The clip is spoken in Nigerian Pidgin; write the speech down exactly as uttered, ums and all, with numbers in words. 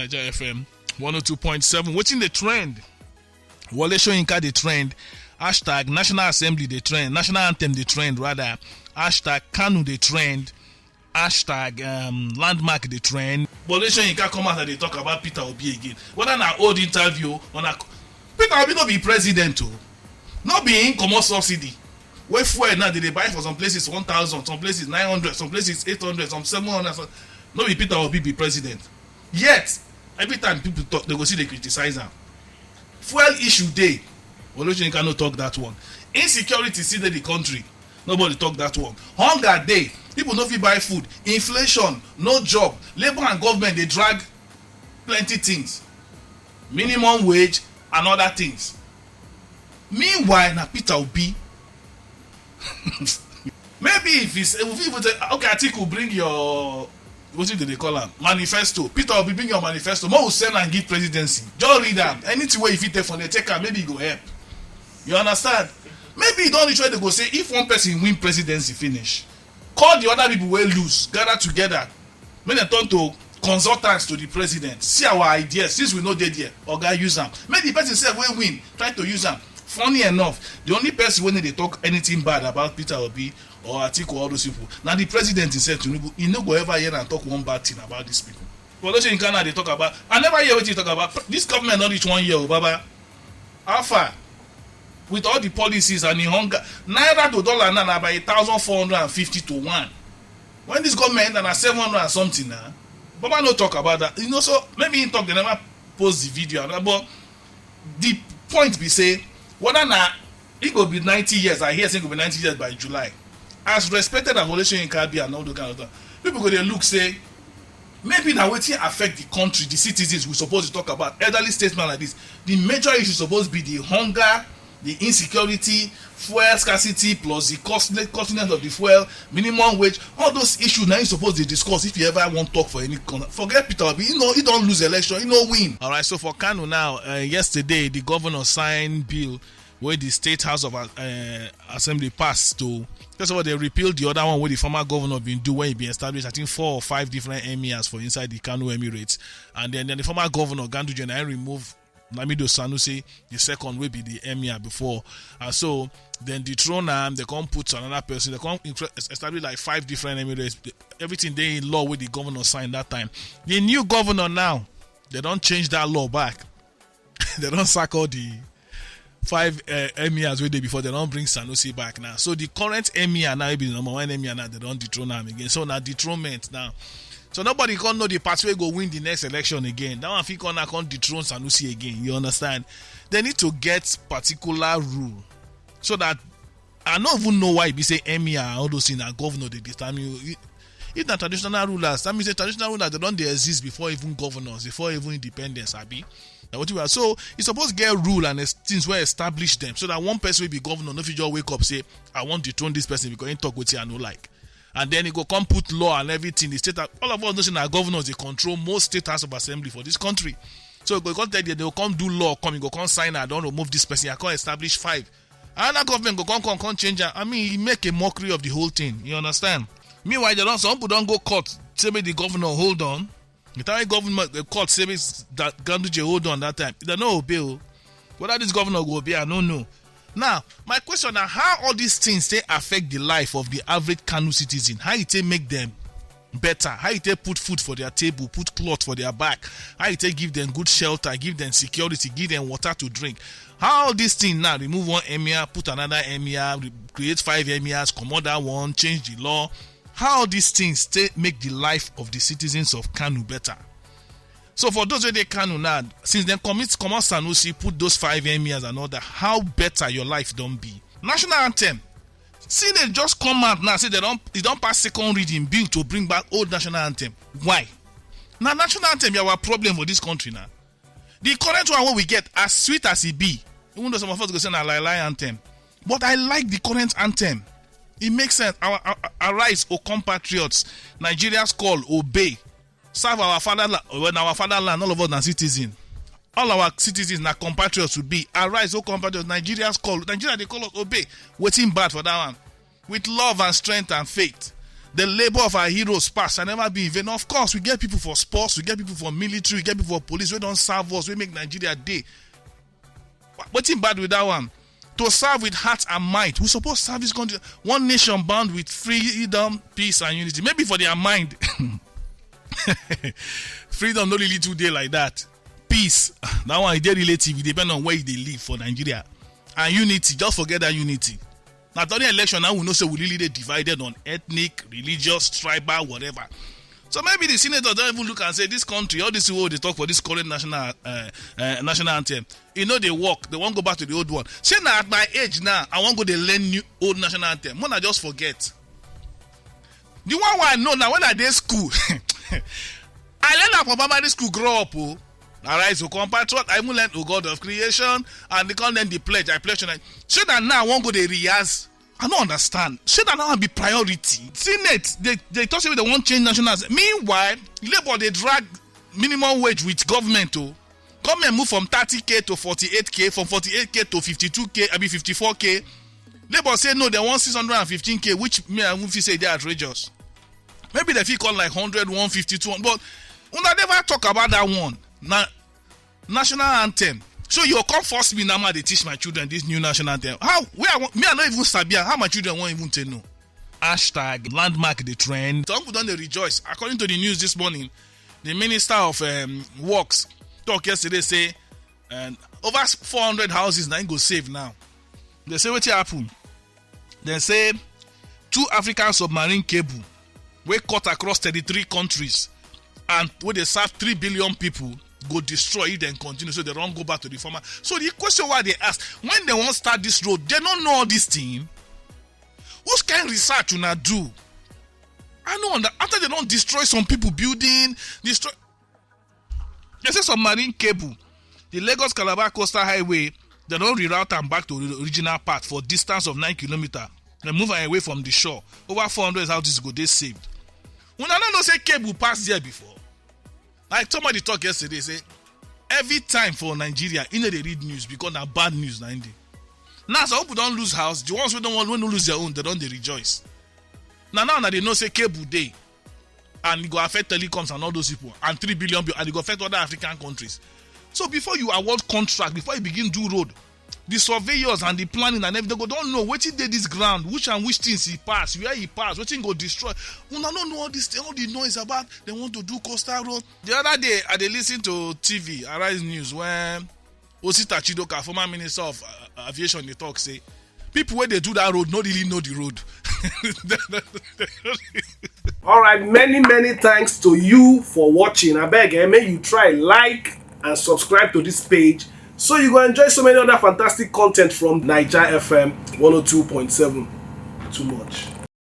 Naija F M one oh two point seven. Wetin dey trend? Wole Soyinka dey trend. Hashtag National Assembly dey trend. National anthem dey trend, rather. Hashtag Kanu dey trend. Hashtag um, landmark dey trend. Wole Soyinka come out and dey talk about Peter Obi again. Whether na old interview or na Peter Obi no be president o. No be him comot subsidy. Wey fuel now dey dey buy for some places one thousand, some places nine hundred, some places eight hundred, some seven hundred. Some, no be Peter Obi be president. Yet, every time people talk, they go see they criticize am. Fuel issue dey. Wole Soyinka no talk that one. Insecurity still dey the country. Nobody talk that one. Hunger dey. People no fit buy food. Inflation, no job. Labour and government dey drag plenty things. Minimum wage and other things. Meanwhile, na Peter Obi. Maybe if it's, if we even say, okay, Atiku, bring your, what do they call am? Manifesto. Peter Obi, bring your manifesto. Mo will send and give presidency. Just read am. Anything where you fit take from there, take am. Maybe it go help. You understand? Maybe you don't reach where they go say, if one person win presidency finish, call the other people wey lose, gather together, make dem turn to consultants to the president. See our ideas, since we no dey there, oga, use am. Make the person sef wey win try to use am. Funny enough, the only person wey no dey talk anything bad about Peter Obi or Atiku, all those people, na the president himself, Tinubu. He no go ever hear am talk one bad thing about these people. But those in Ghana dey talk about, I never hear wetin he talk about. This government don reach one year o, baba. How far? With all the policies and the hunger, naira to dollar now na by a thousand four hundred and fifty to one. When this government enter na seven hundred and something na. Baba no talk about that. You know, so maybe he talk, they never post the video, but the point be say, whether na he go be ninety years, I hear say he go be ninety years by July. As respected as Wole Soyinka be and all those kind of stuff, people go dey look say, maybe na wetin affect the country, the citizens we suppose to talk about. Elderly statesman like this, the major issue suppose be the hunger, the insecurity, fuel scarcity, plus the costly, costliness of the fuel, minimum wage. All those issues na you suppose dey discuss if you ever wan talk for any corner. Forget Peter Obi, you know, he don lose election, he no win. All right, so for Kano now, uh, yesterday the governor signed bill wey the State House of uh, Assembly pass to, first of all, they repealed the other one wey the former governor bin do when he bin establish, I think, four or five different emirs for inside the Kano Emirates. And then, then the former governor, Ganduje, na him remove Lamido Sanusi the second, wey be the emir before. And so, then dethrone am, they come put another person, they come incre- establish like five different emirates. Everything dey in law wey the governor sign that time. The new governor now, they don change that law back. They don sack all the five uh, emirs wey dey before. They don bring Sanusi back now. So the current emir now, wey be the number one emir now, they don dethrone am again. So na dethronement now. So nobody come know the party wey go win the next election again. That one fit come now come dethrone Sanusi again. You understand? They need to get particular rule so that I no even know why e be say emir and all those things na governor dey determine. If na traditional rulers, that means say traditional rulers, they don dey exist before even governors, before even independence, abi? Na wetin we are. So e suppose get rule and es- things wey establish them, so that one person wey be governor no fit just wake up say, "I wan dethrone this person because he talk wetin I no like." And then he go come put law and everything. The state, all of us know say na governors dey control most state house of assembly for this country. So e go come tell them, they go come do law, come, you go come sign, "I don remove this person, I come establish five." Another government go come, come, come change am. I mean, he make a mockery of the whole thing. You understand? Meanwhile, they don, some people don go court, say make the governor hold on. The time government, the court say make that Ganduje hold on that time, they no obey o. Whether this governor go obey, I no know. Now, my question na, how all these things take affect the life of the average Kano citizen? How e take make them better? How e take put food for their table, put cloth for their back? How e take give them good shelter, give them security, give them water to drink? How all this thing now, remove one emir, put another emir, re- create five emirs, comot that one, change the law? How all these things take make the life of the citizens of Kano better? So for those wey dey Kano now, since dem commit comot Sanusi, put those five emirs and all that, how better your life don be? National anthem. See, they just come out now, say they don, e don pass second reading bill to bring back old national anthem. Why? Na national anthem be our problem for this country now. The current one wey we get, as sweet as e be, even though some of us go say na lie lie anthem, but I like the current anthem. E make sense. Our, our, arise, O compatriots, Nigeria's call, obey. Serve our fatherland. Well, na our fatherland, all of us na citizen. All our citizens na compatriots we be. Arise, O compatriots, Nigeria's call. Nigeria dey call us, obey. Wetin bad for that one? With love and strength and faith. The labor of our heroes past shall never be in vain. Of course, we get people for sports, we get people for military, we get people for police, we don't serve us, we make Nigeria day. What's bad with that one? To serve with heart and mind. We suppose serve this country. One nation bound with freedom, peace, and unity. Maybe for their mind. Freedom no really too day like that. Peace. That one is dey relative. It depends on where they live for Nigeria. And unity. Just forget that unity. Now, during election, now we know say we really dey divided on ethnic, religious, tribal, whatever. So maybe the senator don't even look and say this country, all this world they talk for this current national uh, uh, national anthem, you know they work. They won't go back to the old one. Say now at my age now, I won't go they learn new old national anthem. When I just forget. The one I know now when I dey school, I learn am for primary school, grow up. Oh. Arise, O compatriot. I even learn O God of creation and they come learn the pledge. I pledge tonight. So that now I won't go the rehearse. I don't understand. Should that now be priority? Senate, they, they talk say they won't change national. Meanwhile, Labour they drag minimum wage with government. Oh, government move from thirty k to forty-eight k, from forty-eight k to fifty-two k, I mean fifty-four k. Labour say no, they want six hundred fifteen k, which me I won't say they outrageous. Maybe they feel call like hundred, one fifty, two hundred, but una never talk about that one. Now, national anthem. So you come force me now, ma, they teach my children this new national anthem. How? Where I want, me, I don't even sabi am. How my children won't even take no. Hashtag landmark the trend. Some people don't they rejoice. According to the news this morning, the minister of um, works talk yesterday say and over four hundred houses now go save now. They say what happen? They say two African submarine cable wey cut across thirty-three countries and wey dey serve three billion people go destroy if dem continue, so dem don go back to the former. So the question why they ask, when they wan start this road, they no know all this thing. Which kind research una do? I no understand. After they don destroy some people building, destroy, they say submarine cable, the Lagos Calabar Coastal Highway, they don reroute am back to the original path for distance of nine kilometer. They move am away from the shore. Over four hundred houses go dey saved. Una no know say cable pass there before? Like somebody talk yesterday, say every time for Nigeria, you know they read news because na bad news na im dey. Now some people don lose house. The ones wey don wey no lose their own, they don dey rejoice. Now now na they know say cable dey, and e go affect telecoms and all those people, and three billion people, and e go affect other African countries. So before you award contract, before you begin do road, the surveyors and the planning and everything go don know wetin dey this ground, which and which things e pass, where e pass, wetin go destroy. Una no know all this thing, all the noise about they want to do coastal road. The other day, I dey listen to T V, Arise News, when Osita Chidoka, former minister of uh, aviation, dey talk say people wey dey do that road no really know the road. All right, many many thanks to you for watching. Abeg, eh, make you try like and subscribe to this page so you go enjoy so many other fantastic content from Naija F M one oh two point seven. Too much.